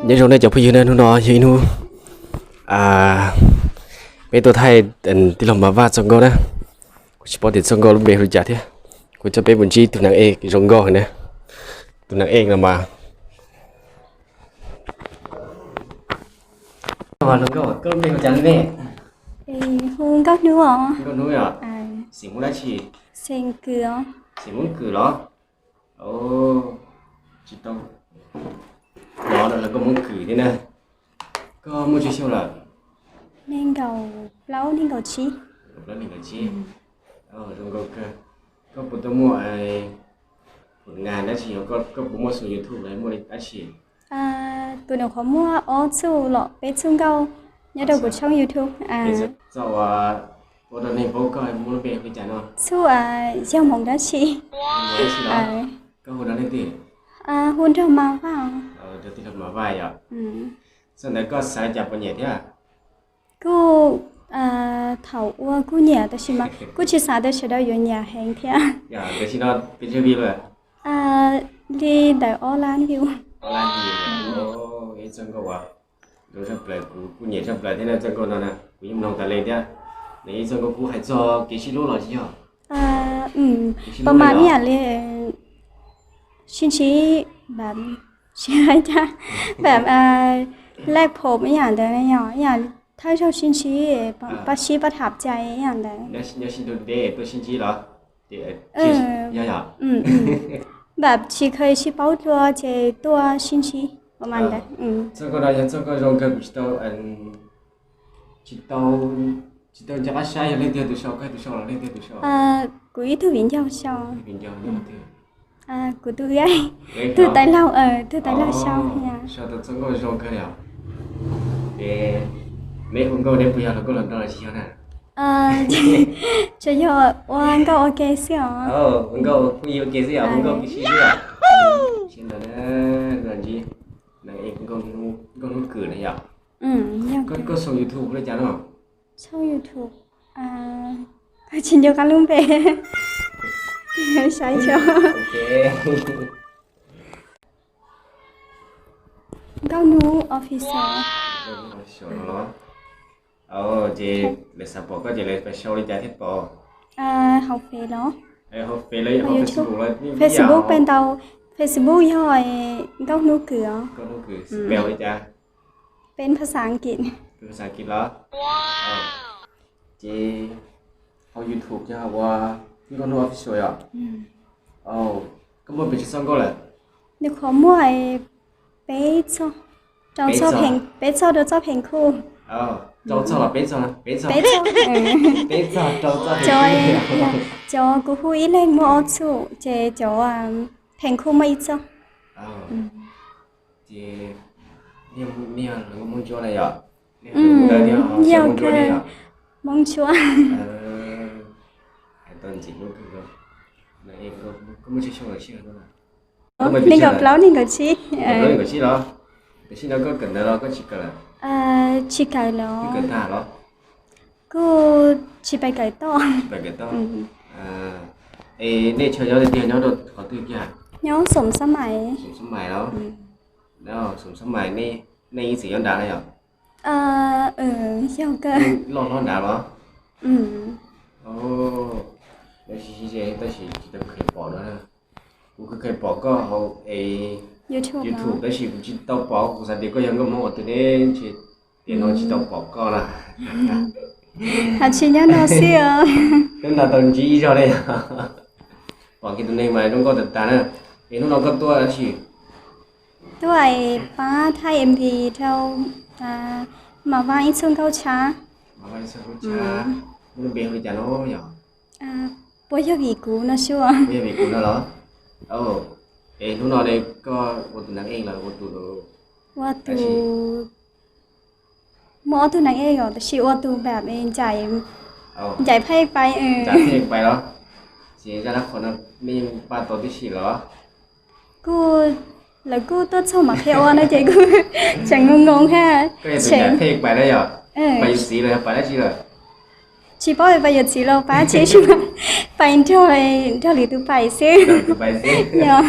Nyob zoo nej cov phooj ywg na, hnub no yog ib hnub peb tuaj thaij tij laug Mas Vaj txoj nkauj na. Kuv tsis paub tias txoj nkauj lub npe hu li cas thiab. Kuv coj peb mus ntsib tus nas ej zoo nkauj heev na. Tus nas ej no mas. Hluas nkauj, koj lub npe hu cas ne? Hu Nkauj Hnub os. Nkauj Hnub yom? Xeem Hmoob dab tsi? Xeem Kws os. Xeem Hmoob Kws los? Tsis tau hnov lawv nkauj Hmoob Kws thiab na. Koj muaj tsawg xyoo lawm? Nees nkaum plaub, nees nkaum tsib. Nees nkaum plaub, nees nkaum tsib. Zoo nkauj kawg. Koj puas tau muaj phum nas dab tsi, koj puas muaj xoo YouTube los muaj dab tsi? Kuv nyuam qhuav muaj ob txuj los peb txuj nkauj nyob rau kuv tshooj YouTube. Txoj uas ua rau neeg paub koj muaj lub npe hu li cas no? Txuj Yog Hmoov Dab Tsi. Koj hu nrog leej twg? Hu nrog Mas Vaj. Nrog tij laug Mas Vaj yom? Txoj ntawd koj xav li cas puas nyiam thiab? Kuj thaum ua kuj nyiam tab sis mas kuj tsis xav tias sawv daws yuav nyiam heev thiab. Tam sim no pes tsawg view lawm? Li ntawm ob lab view. Ob lab view. Ib txoj nkauj uas zoo tshaj plaws, kuv kuj nyiam tshaj plaws thiab na txoj nkauj no na, kuv yeej mloog tas li thiab. Nws ib txoj nkauj kuj hais txog kev sib hlub los tsis yog? Pab mas ib yam li sib ntsib, pab mas ib yam li sib ntsib, pab mas ib yam li pab mas laj phom ib yam ntawd, ib yam thawj zaug sib ntsib, pab sib pab tham cai ib yam ntawd. Nyob sib nrug deb tuaj sib ntsib los? Pab tsis kheev sib paub dlua ces tuaj sib ntsib pab mas ntawd. Txoj nkauj no yog txoj nkauj zoo kawg, kuv tsis tau, tsis tau, tsis tau nco qab saib yog leej twg tus sau, koj tus sau los leej twg tus sau? Kuv ib tug viv ncaus sau. Kuv tus, tus tais laug, tus tais laug sau. Sau tau txoj nkauj zoo kawg li os. Ces neb hu nkauj neb puas yog hluas nkauj hluas nraug los tsis yog na? Tsuas yog ua nkauj ua ke xwb os. Ua nkauj phooj ywg ua ke xwb yom, ua nkauj phooj ywg xwb yom. Sawv daws na, ntsib Nkauj Hnub Kws na yom. Koj xoo YouTube li cas no? Tshooj YouTube, koj tsis nco qab lub npe, saib tso. Nkauj Hnub Official. Ces lawv xav pom koj ces lawv sau li cas thiaj pom? Hauv Face los? Hauv Face los, hauv YouTube. Facebook peb ntau, Facebook yog Nkauj Hnub Kws os. Nkauj Hnub Kws spell li cas? Peb phas xas Askiv. Peb phas xas Askiv los? Ces hauv YouTube yog ua Nkauj Hnub Official yom? Koj muaj pes tsawg txoj nkauj lawm? Nyuam qhuav muaj peb txoj, rau txoj, peb txoj rau txoj Pheem Khuj. Rau txoj los peb txoj? Peb txoj. Peb txoj rau txoj. Cov kuv hu ib leeg muaj ob txoj, ces cov Pheem Khuj muaj ib txoj. Ces nej yog hluas nkauj Hmoob Ntsuab na yom? Yog Hmoob Ntsuab. Hais tau ntxim hlub kawg. Koj muaj tsawg xyoo lawm sij hawm no? Nees nkaum plaub, nees nkaum tsib. Nees nkaum plaub, nees nkaum tsib los? Tam sim no koj kawm ntawv los koj tsis kawm lawm? Tsis kawm lawm. Kawm tag los? Kuj tsis pais kawm toj. Tsis pais kawm toj. Es nej chaw nyob tiag tiag nyob rau qhov twg kiag? Nyob Xoom Xab Maim. Xoom Xab Maim los? Xoom Xab Maim, nej ib txwm nyob nrad na yom? Yog kawg. Loj hlob nrad los? Tab sis tsis tau kheev pom no. Kuv kuj kheev pom koj hauv es YouTube tab sis kuv tsis tau pom, kuv xav tias koj yog nkauj Hmoob ua twg ne, ntshe tiam no tsis tau pom koj na. Hais tsis nyob no xwb os. Twb nrog tau ntsib ib zaug ne. Pom kiag tus neeg mas zoo nkauj tag tag na. Es hnub no koj tuaj dab tsi? Tuaj pab thaij M V rau Mas Vaj ib txoj nkauj tshab. Mas Vaj ib txoj nkauj tshab. Muaj lub npe hu li cas no yom? Puas yog vim kuv no xwb? Puas yog vim kuv no los? Es hnub no ne koj ua tus nas ej los ua tus, ua tus, muaj ob tug nas ej os, tab sis ua tus npam ncaim, ncaim pheej pais. Ncaim pheej pais los? Ces zaj dab qhuas no nej yeej pab tau tib si los? Kuj, lawv kuj tuaj txog mam qhia ua no ces kuj tseem ngoo ngoo thiab. Koj yog tus ncaim pheej pais na yom? Pais yuav txiv los yog pais dab tsi lawm? Tsis paub pais yuav txiv los pais dab tsi, pais nrog, nrog lwm tus pais xwb. Yog.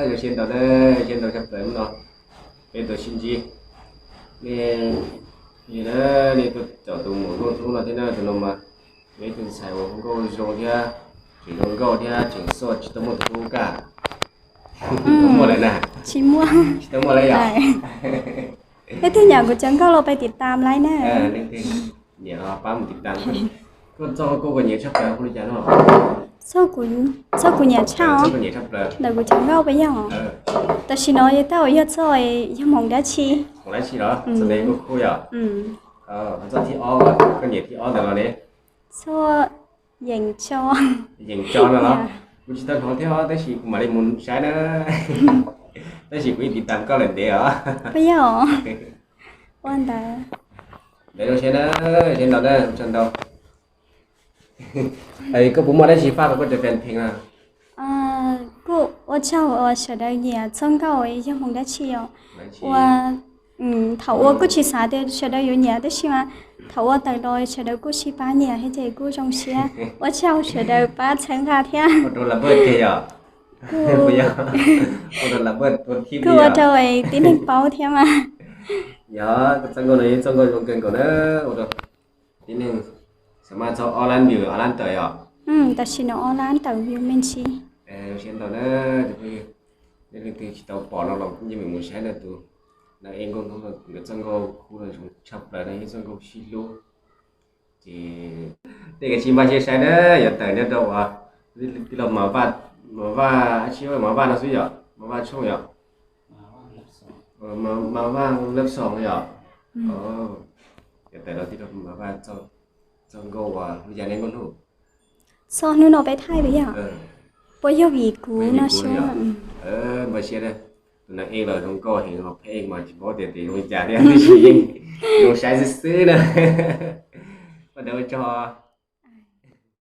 Zoo siab ntau, zoo siab ntau tshaj plaws hnub no. Peb tuaj sib ntsib, nej, nej tuaj caum tus muam Nkauj Hnub no thiab na, tus no mas yog ib tug ntxhais uas nkauj zoo thiab, tseem zoo nkauj thiab tseem xoj tsis tau muaj tus hlub kaj. Muaj lawm na? Tsis muaj. Tsis tau muaj lawm yom? Leej twg nyiam kuv cov nkauj los pab tiv tam laiv na. Nyiam los pab mus tiv tam. Koj txoj nkauj koj nyiam tshaj plaws hu li cas no? Txoj kuv nyiam tshaj os, ntawm kuv cov nkauj puas yog? Tam sim no yog tej uas yog txoj yog hmoov dab tsi? Hmoov dab tsi los? Txoj no kuj khub yom. Txoj thib ob, koj nyiam thib ob ntawd los ne? Txoj yeem tso. Yeem tso no los? Kuv tsis tau hnov thiab os, tab sis kuv mam li mus saib na. Tab sis kuv yeej tiv tam koj lawm ntev os. Puas yog? Ua ntawd. Ntawd zoo siab na, siab ntau na, ua tsaug ntau. Koj puas muaj dab tsi faj rau koj cov fan page na? Kuj ua tsaug uas sawv daws nyiam txoj nkauj yog hmoov dab tsi os. Ua, thaum ua kuj tsis xav tias sawv daws yuav nyiam tab sis mas thaum ua tawm los sawv daws kuj sib pab nyiam thiab ces kuj zoo siab. Ua tsaug sawv daws pab txhawb nqa thiab. Kuj ua rau tib neeg paub thiab mas. Yog, txoj nkauj no yog txoj nkauj zoo kawg nkaus na, ua rau tib neeg xam maj txog ob lab view ob lab tawm yom. Tam sim no ob lab tawm view me ntsis. Zoo siab ntau na, tus phooj ywg, nej leej twg tsis tau pom no los yeej meem mus saib na, tus nab ej Nkauj Hnub no nkawd txoj nkauj khub no zoo tshaj plaws no, yog txoj nkauj sib hlub. Ces tej kav tsij npaj siab saib na, yuav tawm nyob rau uas tij laug Mas Vaj, Mas Vaj, Mas Vaj no xwb yom, Mas Vaj Tshooj yom. Mas Vaj Lab Xoos yom. Yuav tawm rau tij laug Mas Vaj txoj nkauj uas hu li cas ne Nkauj Hnub? Txoj hnub no peb thaij puas yog? Puas yog vim kuv no xwb? Npaj siab na, tus nab ej los zoo nkauj heev ho phab ej mas tsis paub tias tes zoo li cas thiab, tab sis yeej zoo saib xwb xwb na. Ua ntawd ua tsaug.